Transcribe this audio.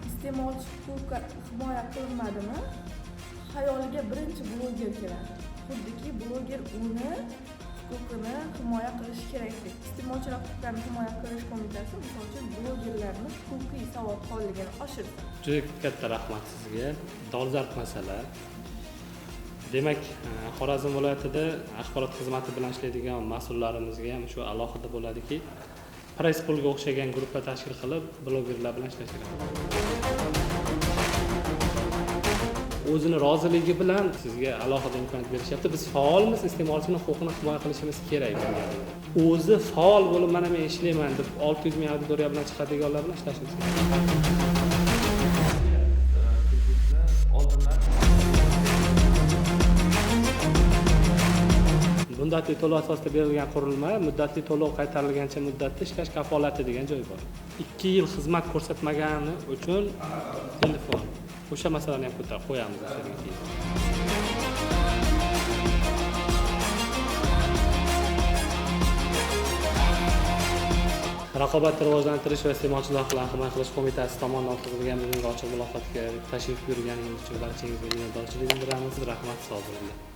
Iste'molchi huquqi himoya qilinmadimi, xayoliga birinchi bloger keladi. Xuddiki bloger uni huquqini himoya qilishi kerakdek. Iste'molchilar huquqlarini himoya qilish qo'mitasi, misol uchun, blogerlarni huquqiy savodxonligini oshirsa. Juda katta rahmat sizga. Dolzarb masala. Demak, Xorazm viloyatida axborot xizmati bilan ishlaydigan mas'ullarimizga ham shu alohida bo'ladiki, press pulga o'xshagan guruhlar tashkil qilib, blogerlar bilan ishlash kerak. O'zini roziligi bilan sizga alohida imkoniyat berishyapti. Biz faolmiz, iste'molchini huquqini himoya qilishimiz kerak. O'zi faol bo'lib, mana men ishlayman deb 600 ming auditoriya bilan chiqadiganlar bilan ishlashimiz kerak. Oldindan Muddatli to'lov asosida berilgan qurilma muddatli to'lov qaytarilgancha muddatda ishlash kafolati degan joy bor. 2 yil xizmat ko'rsatmagani uchun telefon. O'sha masalani ham ko'tarib qo'yamiz o'sha yerga keyin. Raqobatni rivojlantirish va iste'molchilar huquqlarini himoya qilish qo'mitasi tomonidan o'tkazilgan bugungi ochiq muloqotga tashrif buyurganingiz uchun barchangizga minnatdorchilik bildiramiz. Rahmat, sog' bo'linglar.